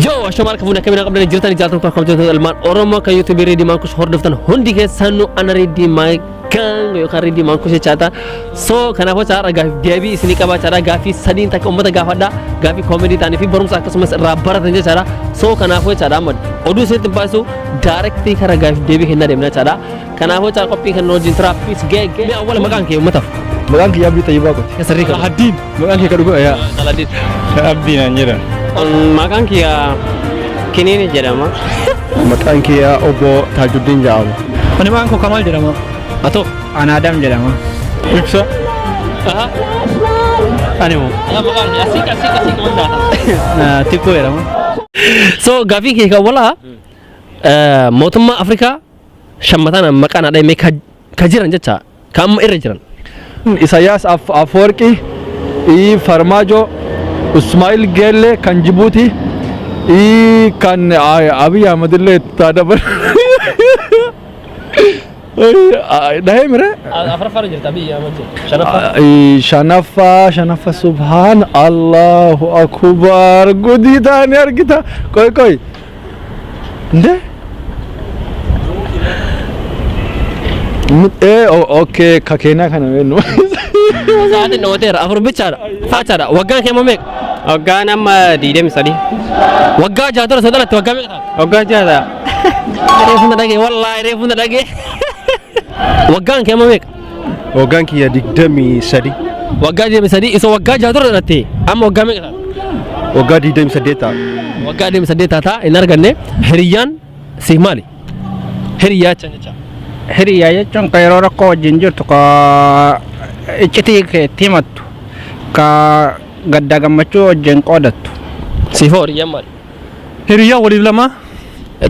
Yoo ashamaa harka fuunee akkamiin qabdan jirtan jaalatan kan kabajatan ilmaan Oromoo kan YouTube Reedii Maankush hordoftan hundi keessanuu ana Reedii Maankaan yookaan Reedii Maankush jechaata. So kanaafuu chaara gaaffii deebii isinii qabaa chaara gaaffii sadiin takka uummata gaafadha gaaffii koomedii ta'anii fi barumsa akkasumas irraa baratan jechaadha. So kanaafuu chaara amma oduu isinitti hin baasisu daarektii karaa gaaffii deebii kennaa deemna chaara. Kanaafuu chaara qophii kan wajjin tiraaffis gee gee. Mee awwala maqaan kee uummataaf. Maqaan kiyya Abdii Tayyibaa Qote. Sirrii qaba. Haddiin maqaan kee ka dhugaa yaa. Saladiin. Abdii naan jedhan. Maqaan kiyya Kiniini jedhama. Maqaan kiyya obbo Taajuddiin jedhama. Ani maqaan koo Kamaal jedhama. Atoo. Ana Adam jedhama. Ibsa. Ani moo Maqaan asii asii asii kan taata. Tikkoo jedhama. So gaafiin kee kan walaa mootummaa Afrikaa shammataan maqaan haadha ka jiran jecha ka amma irra jiran. Isaayyaas Afwerqi, Farmaajo, Ismaa'il Geellee kan Jibuuti, kan Abiy Ahmed illee taadabar. Dhahee mire? Afuraffaa irra jirta Abiy Ahmed shanaffaa. Shanaffaa shanaffaa subhaan Allahu akbar gudii taane argita qoy qoy. Nde? Okay, ka Keenyaa kana beeknu. Sa'aatiin dhawwateera afur bichaadha. Faachaadha. Waggaan kee amma meeqa? Waggaan amma 23. Waggaa jaha dura soo dhalatte waggaa meeqa taate? Waggaa jaha ta'a. Reefu na dhagee wallaahi reefu na dhagee. Waggaan kee amma meeqa? Waggaan kiyya 23. Waggaa 23 isoo waggaa jaha dura dhalatte amma waggaa meeqa taate? Waggaa 28 ta'a. Waggaa 28 taataa hin arganne. Hiriyyaan siif maali? Hiriyyaa jechaan jecha. Hiriyyaa jechuun kan yeroo rakkoo wajjin jirtu ka iccitii kee itti himattu ka gaddaa gammachuu wajjin qoodattu. Siif hoo hiriyyaan maali? Hiriyyaan waliif lama.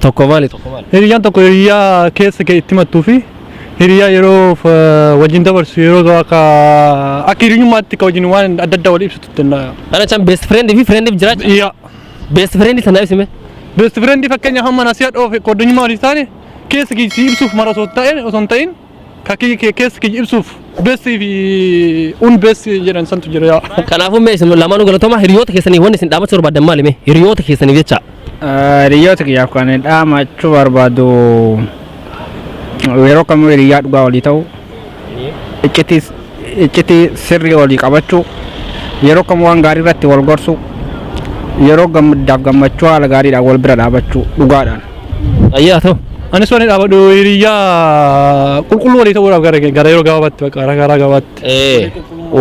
Tokko maali tokko maali? Hiriyyaan tokko hiriyyaa keessa kee itti himattuu fi hiriyyaa yeroo wajjin dabarsu yeroo akka akka hiriyyummaatti ka wajjin waan adda addaa wal ibsitu danda'a. Kana jechaan best friend fi friend jiraachuu. Yaa. Best friend sana ibsime. Best friend fakkeenyaaf hamma na si'a dhoofe qoddonyummaa waliif taane keessa kee si ibsuuf mara osoo ta'in osoo hin ta'in ka kiyya kee keessa kiyya ibsuuf best fi un best jedhan santu jira yaa. Kanaafuu mee isin lamaanuu galatooma hiriyoota keessanii wanni isin dhaamachuu barbaaddan maali mee hiriyoota keessaniif jecha. Hiriyoota kiyyaaf kan dhaamachuu barbaadu yeroo kamuu hiriyyaa dhugaa walii ta'u iccitii iccitii sirrii walii qabachuu yeroo kamuu waan gaarii irratti wal gorsuu yeroo gammaddaaf gammachuu haala gaariidhaan wal bira dhaabachuu dhugaadhaan. Ayyaa ta'u. Anis waan dhaabadhu hiriyyaa qulqulluu walii ta'uudhaaf gara gara yeroo gabaabaatti bakka gara gara gabaabaatti.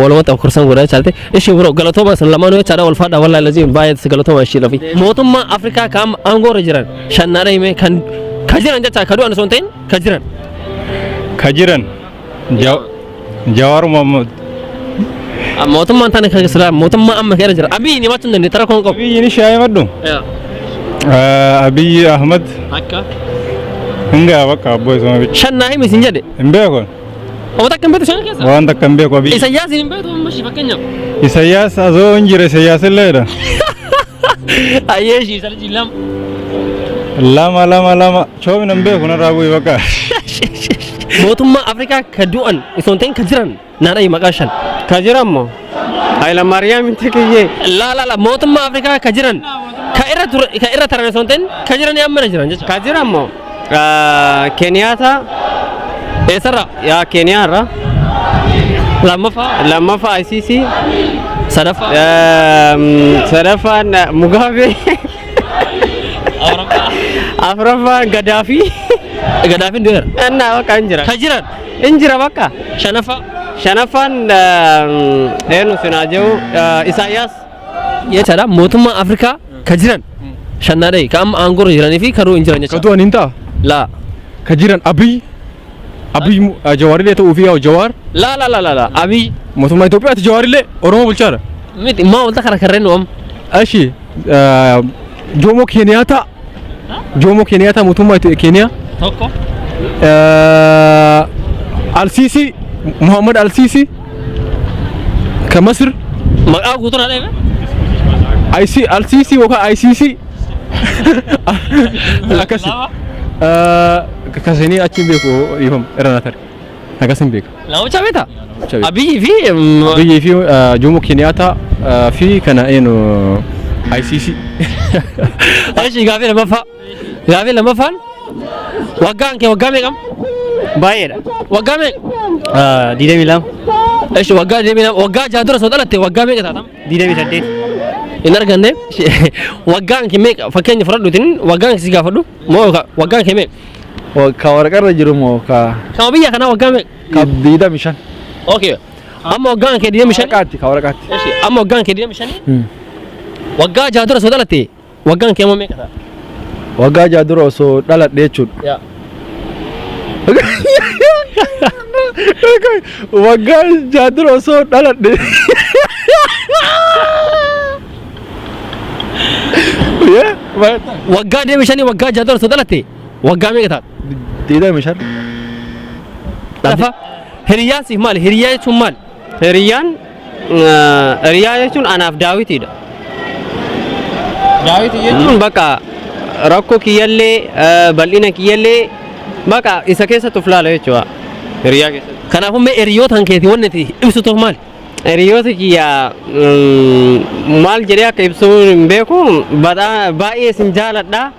Walumatti korsan godhaa jechaate. Ishii biroo galatooma isin lamaanuu jechaadha wal faadha wallaahi laziim baay'ee galatooma ishii lafi. Mootummaa Afrikaa kan amma aangoo irra jiran shannaadha himee kan ka jiran jecha ka du'an osoo hin ta'in ka jiran. Ka jiran Jawaar Mohammad. Mootummaan tana kan silaa mootummaa amma keessa jira. Abiyyi ni machuun hin dandeenye tara koon qabu. Abiyyi ni shaayee maddu. Abiyyi Ahmad. Akka. Hingaa bakka abboo isuma bicha. Shan naa himi isin jedhe. Hin beeku. Oma takka hin beektu shan keessa. Waan takka hin beeku Abiyyi. Isayyaas hin beektu amma shi fakkeenyaaf. Isayyaas azoo hin jira Isayyaas illeedha. Ayyee ishii sarjii lama. Lama lama lama. Choomina hin beeku narraa bu'i bakka. Mootummaa Afrikaa ka du'an osoo hin ta'in ka jiran naa dhahi maqaa shan. Ka jiran moo? Hayilamaariyaam Tikiyyee. Laa laa laa mootummaa Afrikaa ka jiran ka irra ture ka irra taran osoo hin ta'in ka jiran amma jiran jecha. Ka jiran moo? Keeniyaata. Eessarraa? Yaa Keeniyaarra. Lammaffaa. Lammaffaa ICC. Sadaffaa. Sadaffaan Mugaabee. Afuraffaan Gadaafii. Gadaafiin du'eera. Annaa bakka hin jira. Ka jiran. Hin jira bakka. Shanaffaa. Shanaffaan eenyu sinaa jiru Isaayyaas. Jechaadha mootummaa Afrikaa ka jiran shannaa dhahi ka amma aangoo irra jiranii fi ka du'u hin jiran Ka jecha. du'an hin ta'a. Laa. Ka jiran Abiy Abiy Jawaarillee ta'uu fi yaa Jawaar Laa laa laa laa laa Abiy mootummaa Itoophiyaati Jawaarillee Oromoo bulchaadha. miti maa walta kara karreen nu amma. Ashi Joomoo Keeniyaataa Joomoo Keeniyaataa mootummaa Keeniyaa. Tokko. Alsiisii Muhammad Alsiisii ka Masir Maqaa guutuu naa dhabe. IC Alsiisii yookaan ICC Akkasi. Kasanii achi hin beeku, dhiifama irra na tare. Akkas hin beeku. Lama bichaa beektaa? Bichaa beeku. Abiyyi fi Abiyyii fi Jomo Kenyatta fi kana eenyu ICC. Ashi, gaafii lammaffaa. Gaafii lammaffaan, waggaan kee waggaa meeqam? Baay'eedha. Waggaa meeqa? 22. Ishi, waggaa 22, waggaa 6 dura osoo dhalatte waggaa meeqa taata? 28. Hin arganne. Waggaan kee meeqa? Fakkeenya fudhadhuutiin waggaan kee si gaafadhu. Moo waggaan kee meeqa? Ka waraqarra jiru moo ka Kama biyya kanaa waggaa meeqa? Ka 25. Okay. Amma waggaan kee 25. Waraqaatti, ka waraqaatti. Ishi, amma waggaan kee 25. Waggaa 6 dura osoo dhalatte waggaan kee amma meeqa ta'a? Waggaa 6 dura osoo dhaladhe jechuudha. Yaa. Waggaa 6 dura osoo dhaladhe. Waggaa 25, waggaa 6 dura osoo dhalatte waggaa meeqa ta'a? 25. Lafa hiriyyaan siif maali? Hiriyyaa jechuun maali? Hiriyaa jechuun anaaf daawitiidha. Daawitii jechuun bakka rakkoo kiyyallee, bal'ina kiyyallee bakka isa keessatti of laala jechuudha. Hiriyaa keessatti. Kanaafuu mee hiriyyoota keetii wanni ati ibsituuf maali? Hiriyoota kiyya maal jedhee akka ibsuu hin beeku. Baay'ee isin jaaladha.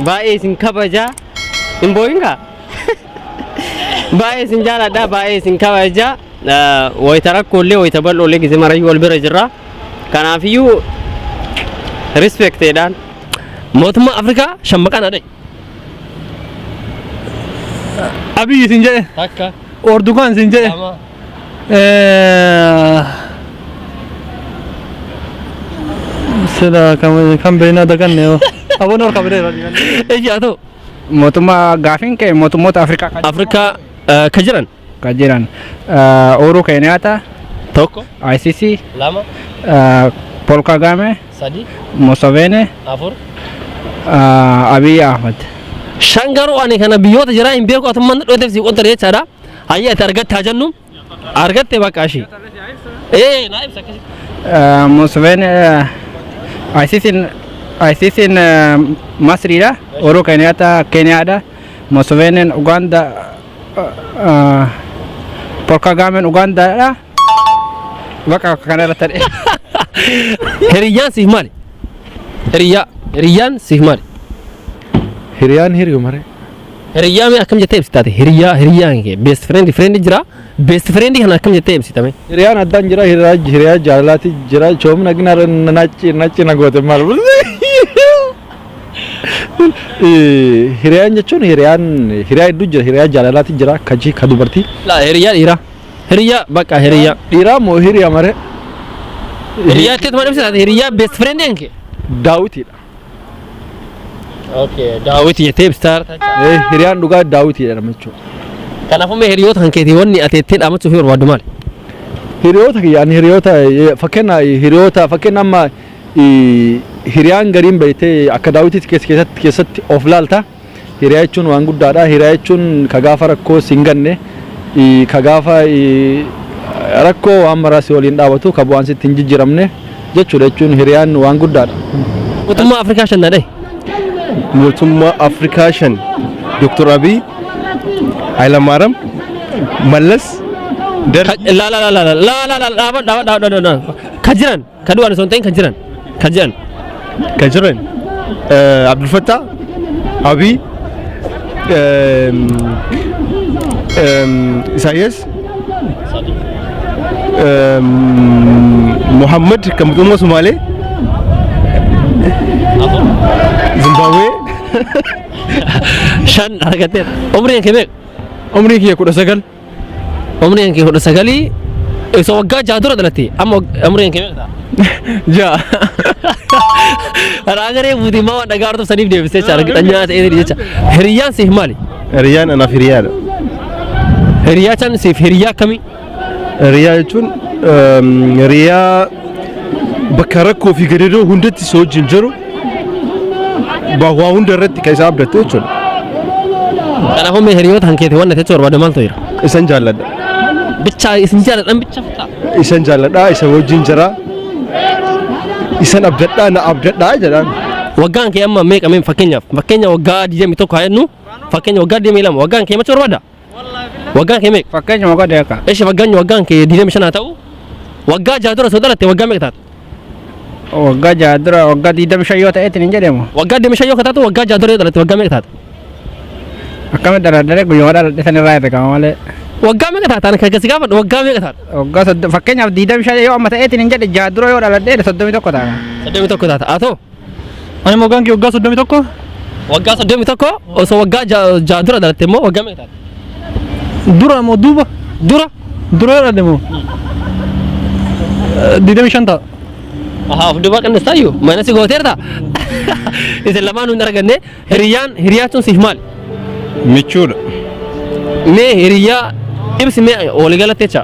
Baay'ee isin kabaja. Hin boo'in kaa? Baay'ee isin jaaladha. Baay'ee isin kabaja. Wayita rakkoolee, wayita bal'oolee gizee marayyuu wal bira jirra. Kanaafiyyuu respecteedhaan. Mootummaa Afrikaa shan maqaan adai. Abiyyi sin jedhe. Takka. Erdogan sin jedhe. Lama. Sila kan beeknaa daganne yoo. Aboon ol qabdee. Eji haa ta'u. Mootummaa gaafiin kee mootummoota Afrikaa kan Afrikaa ka jiran. Kan jiran Uhuru Kenyatta. Tokko. ICC. Lama. Paul Kagame. Sadi. Museveni. Afur. Abiy Ahmed. Shan garuu ani kana biyyoota jiraa hin beeku, atummaan dhoteef si qontare jechaadha. Hayya, ati argatte haa jennu. Argatte bakka ishii. Ee, naa ibsa akkasitti. Museveni, ICC'n Masriidha. Uhuru Kenyatta Keniyaadha. Museveniin Uganda, Paul Kagame Ugandaadha. Bakka kana irratti ta'e. Hiriyyaan siif maali? Hiriyyaa. Hiriyyaan siif maali? Hiriyaan hiriyu maree. Hiriyyaa mee akkam jettee ibsitaate? Hiriyyaa, hiriyyaan kee best friend, friend jira. Best friend kana akkam jettee ibsitame? Hiriyaan addaan jira, hiriyaa jaalalaati jira, choomna gina nachi nachi na goote maal. Hiriyaan jechuun hiriyaan hiriyaa hedduu jira, hiriyaa jaalalaati jira, kaji ka dubartii. Laa, hiriyyaa dhiiraa. Hiriyyaa bakka hiriyyaa. Dhiiraa moo hiriyaa maree? Hiriyyaa jettee maal ibsitaate? Hiriyyaa best friend kee? Daawitiidha. Okay, Daawiti jettee ibsitaa. Hiriyaan dhugaa daawitiidha nama jechuudha. Kanaafuu mee hiriyoota kan keetii wanni ati ittiin dhaamachuu fi barbaaddu maali? Hiriyoota kiyya, ani hiriyoota fakkeenya, hiriyoota fakkeenya amma hiriyaan gariin beektee akka daawitiitti keessatti of laalta. Hiriyaa jechuun waan guddaadha. Hiriyaa jechuun ka gaafa rakkoo si hin ganne, ka gaafa rakkoo waan maraa si waliin dhaabatu, ka bu'aan sitti hin jijjiiramne jechuudha, jechuun hiriyaan waan guddaadha. Mootummaa Afrikaa shan nadhaye. Mootummaa Afrikaa shan: Dr. Abiy, Hayilamaariyaam, Mallas, La la la la la la la la, dhaaban dhaaban dhaaban dhaaban, ka jiran, ka du'an osoo hin ta'in, ka jiran, ka jiran. Kan jiran Abdul Fattah, Abiy, Isaayyaas, Muhammad kan mootummaa Sumaalee, Zimbabwee. Shan argatteera. Umriin kee meeqa? Umriin kiyya 19. Umriin kee 19, osoo waggaa 6 dura dhalatte amma umriin kee meeqa ta'a? 6. Raagaree buutii maa waan dhagaa hordof saniif deebisee jecha argitanyaa ta'ee jecha. Hiriyyaan siif maali? Hiriyaan anaaf hiriyaadha. Hiriyaa chan siif hiriyaa akkamii? Hiriyaa jechuun hiriyaa bakka rakkoo fi gadadoo hundatti si wajjin jiru, waa hunda irratti kan isa abdattu jechuudha. Kanaafuu mee hiriyoota kan keetii wanna jechuu barbaadu maaltu jira? Isan jaalladha. Bichaa isin jaalladhan bicha fixaa. Isan jaalladha, isa wajjin jira. Isan abdadhaa, na abdadhaa jedhaan. Waggaan kee amma meeqa mee fakkeenyaaf fakkeenya waggaa 21 haa jennu, fakkeenya waggaa 22 waggaan kee machuu barbaadda? Waggaan kee meeqa? Fakkeenya waggaa deeqa. Eshi waggaan waggaan kee 25 haa ta'u, waggaa 6 dura osoo dhalatte waggaa meeqa taata? Waggaa 6 dura waggaa 25 yoo ta'eetiin hin jedhamu. Waggaa 25 yoo taatu, waggaa 6 dura yoo dhalatte waggaa meeqa taata? Akkamitti dhaladhee guyyaa dhaladhe san irraa herregama malee. Waggaa meeqa taata? Ani kan si gaafadhu waggaa meeqa taata? Waggaa fakkeenyaaf 25 yoo amma ta'eetiin hin jedhe, 6 dura yoo dhaladhe 31 ta'a. 31 taata. Haa ta'u. Ani waggaan kee waggaa 31. Waggaa 31 osoo waggaa 6 dura dhalatte immoo waggaa meeqa taata? Dura moo duuba? Dura. Dura yoo dhaladhe moo? 25 ta'a. Ahaa, of duuba qannistaayyuu mana si gooteerta. Isin lamaan hin arganne. Hiriyyaan hiriyaa sun siif maali? Michuudha. Mee hiriyyaa ibsi mee waliigalatti jecha.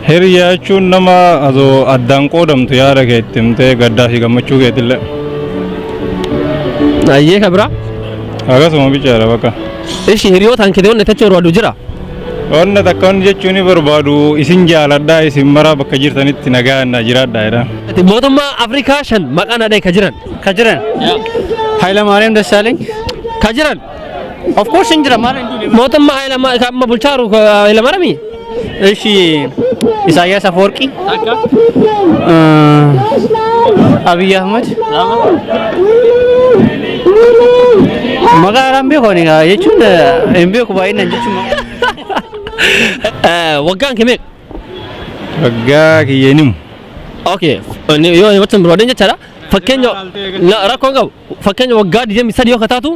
Hiriyaa jechuun nama osoo addaan qoodamtu yaada kee itti himtee gaddaa fi gammachuu keetillee. Ayyee, ka biraa? Akkasuma bichaadha bakka. Ishi hiriyoota hanqite wanni tachuu barbaadu jira? Wanna takka wanni jechuun ni barbaadu, isin jaaladhaa, isin maraa bakka jirtanitti nagaa na jiraadhaa jedhaan. Mootummaa Afrikaa shan maqaan adee ka jiran. Ka jiran. Hayilamaariyaam Dassaaleny. Ka jiran. Of course hin jira, maal hin duune. Mootummaa Hayilama ka amma bulchaaru Hayilamaariyaami. Ishi Isaayyaas Afawarqii. Takka. Abiy Ahmad. Lama. Maqaa haaraan beeku ani jechuun hin beeku baay'inaan jechuun. Waggaan kee meeqa? Waggaa kiyya hin himu. Okay. Yoo himachuu hin barbaadin jechaadha. Fakkeenya rakkoon qabu. Fakkeenya waggaa 23 yoo ka taatu,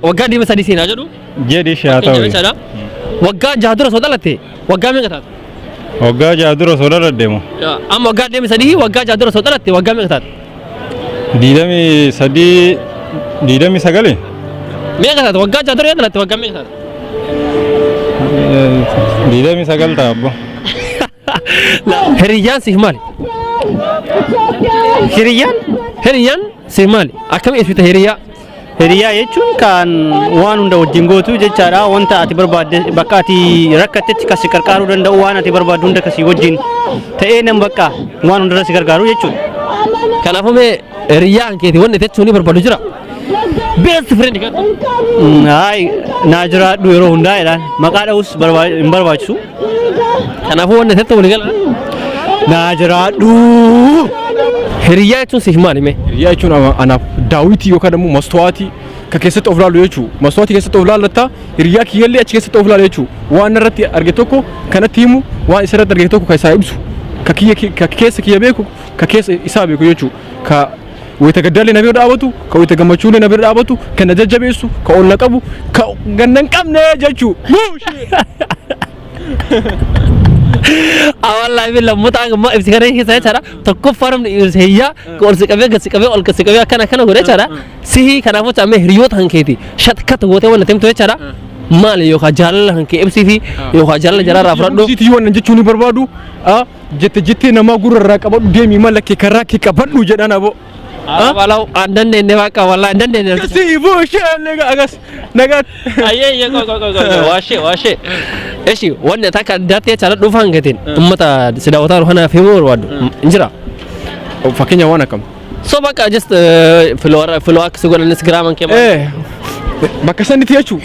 waggaa 23 seenaa jedhu. Jedhi haa Fakkeenya ta'u. jechaadha. Waggaa 6 dura osoo dhalatte waggaa meeqa taata? Waggaa 6 dura osoo dhaladhe moo? Amma waggaa 23, waggaa 6 dura osoo dhalatte waggaa meeqa taata? 23, 29. Meeqa taata? Waggaa 6 dura yoo dhalatte waggaa meeqa taata? 29 ta'a abbo. Hiriyyaan siif maali? Hiriyyaan? Hiriyyaan siif maali? Akkami ibsita hiriyyaa? Hiriyaa jechuun kan waan hunda wajjin gootu jechaadha. Wanta ati barbaadde, bakka ati rakkattetti kan si qarqaaruu danda'u, waan ati barbaaddu hunda kan si wajjin ta'ee nan bakka waan hundarra si gargaaru jechuudha. Kanaafuu mee hiriyyaan keeti wanni jechuun ni barbaadu jira? Best friend kan ta'u. Hayi, naa jiraadhu yeroo hundaa jedhaan maqaa dha'us hin barbaachisu. Kanaafuu wanni jettu walii gala. Naa jiraadhu. Hiriyyaa jechuun siif maali mee? Hiriyaa jechuun anaaf daawwitii yookaan immoo mastawaatii ka keessatti of laalu jechuudha. Mastawaatii keessatti of laallatta, hiriyaa kiyyallee achi keessatti of laalu jechuudha. Waan irratti arge tokko kanatti himu, waan isa irratti arge tokko ka isaa ibsu, ka kiyya ka keessa kiyya beeku, ka keessa isaa beeku jechuudha. Ka wayita gaddaallee na bira dhaabatu, ka wayita gammachuullee na bira dhaabatu, ka na jajjabeessu, ka ol na qabu, ka ganna hin qabne jechuudha. Wallahi billah mutaa amma ibsi kana keessa jechaadha. Tokkoffaa namni ibsi hiyyaa ol si qabee gad si qabee ol si qabee akkana akkana godhe jechaadha. Sihii kanaafuu amma hiriyoota kan keeti shatkata gootee wanna timtu jechaadha. Maali yookaan jaalala kan kee ibsii fi yookaan jaalala jaraarraa fudhadhu. Siiti waan jechuun ni barbaadu, jette jettee namaa gurra irraa qabadhu deemi, mala kee karaa kee qabadhu jedhan aboo. Walau an dandeenye waaqa wallahi an dandeenye. Si bushee nagaa agas nagaa. Ayyee ayyee koo koo koo koo waashee waashee. Eshi wanni takka addaatti jechaadha dhuunfaan gatiin uummata si daawwataa kanaaf himuu barbaaddu hin jira. Fakkeenya waan akkam? So bakka just follow follow akka si godhan Instagram kee maal? Bakka sanitti jechuu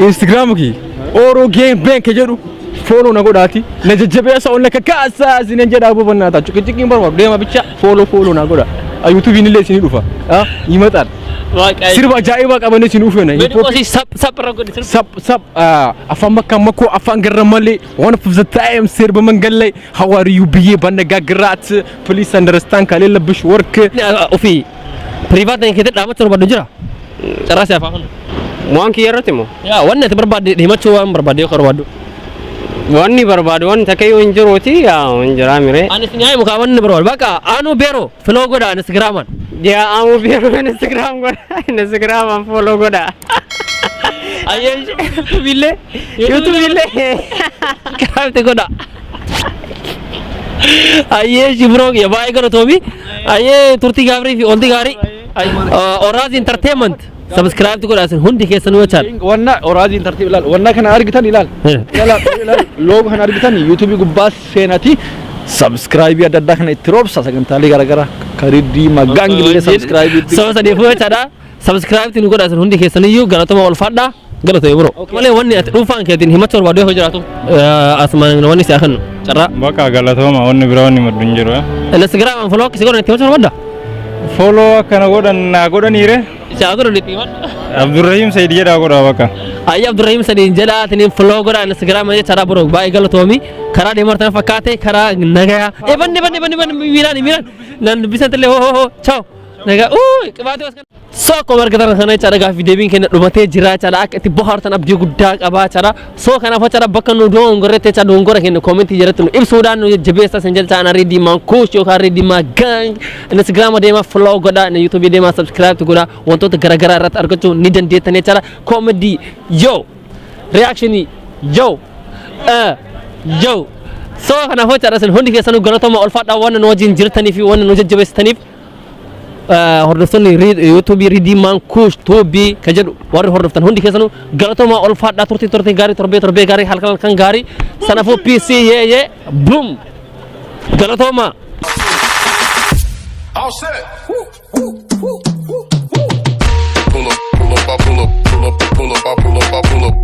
Instagram kii Oro Game Bank jedhu follow na godhaati na jajjabeessa, ol na kakaasaa isinin jedha aboo bannaata ciqiciqiin barbaadu deema bicha follow follow na godha. YouTubein illee isinii dhufa ይመጣል sirba ajaa'ibaa qabanii isin dhufeena. Mee sap sap irra godhi sirba. Sap sap afaan makka makko afaan garra malee one of the time sirba መንገድ ላይ how are you ብዬ ባነጋግራት please understand ከሌለብሽ work. Ofii private keetti dhaamachuu barbaadu jira. Carraa si afaan kun. Waan kiyya irratti moo? Yaa, wanni ati barbaadde himachuu waan barbaadde yoo barbaaddu. Wanni barbaadu wanni takka yoo hin jiruuti, yaa hin jiraa miree. Ani isin yaa mukaa wanni barbaadu bakka anu beero follow godha Instagraman. Yaa amu beero Instagram godha, Instagram follow godha. Ayyee. YouTube illee, YouTube illee. Kiraamte godha. Ayyee shibroo kiyya baay'ee galatoomi. Ayyee, turtii gaarii fi ooltii gaarii. Oraaz Entertainment subscribe godha isin hundi keessanuu jechaadha. Wanna Oraazii tartiib ilaal. Wanna kana argitan ilaal. Ilaal ilaal, logo kana argitan YouTube gubbaa seenati. Subscribe adda addaa kana itti roobsa, sagantaalee garaagaraa karii magaangillee subscribe itti. Saba sadiifuu jechaadha. Subscribe nu godhaa isin hundi keessaniyyuu. Galatoma, olfaadhaa. Galatoo bro. Malee wanni ati dhuunfaan keetiin himachuu barbaadu yoo jiraatu, asumaan wanni si akannu carraa. Bakka galatooma, wanni biraa wanni maddu hin jiru. Instagram follow akkasii godhan itti himachuu barbaadda? Follow akkana godhan naa godhaniire. Isaa godhan itti himadhu. Abdurrahim Said jedhaa godhaa bakka. Ayyi, Abdurrahim Sadiin jedhaa tiniin follow godhaa Instagram jechaadha. Bro, baay'ee galatoomi. Karaa deemartan fakkaate, karaa nagayaa. Eh, banne banne banne banne, miilaan miilaan nan dubbisan illee. Hoo hoo, ciao, nagaa uu qibaatee was. So akkuma argatan kana jechaadha, gaaffii deebiin keenya dhumatee jira jechaadha. Akka itti bohaartan abdii guddaa qabaa jechaadha. So kanaaf jechaadha, bakka nu dogongorretti jecha dogongora keenya comment jalatti nu ibsuudhaan nu jajjabeessa sin jalcha. Ana Reedii Mankuush yookaan Reedii Magang. Instagram deemaa follow godhaa, YouTube deemaa subscribe godhaa, wantoota garaagaraa irratti argachuu ni dandeettan jechaadha. Comedy yo, reaction yo, yo. So kanaaf jechaadha, isin hundi keessanuu galatoma, olfaadhaa waan nu wajjin jirtanii fi waan nu jajjabeessitaniif. Hordoftoonni YouTube Ridii Mankuush Tuubii ka jedhu warri hordoftan hundi keessanuu galatoomaa, olfaadhaa. Turtii turtii gaarii, torbee torbee gaarii, halkan halkan gaarii. Sanafuu PC yee yee boom, galatoomaa. All set. Pull up, pull up, I pull up, pull up, pull up, I pull up, I pull up.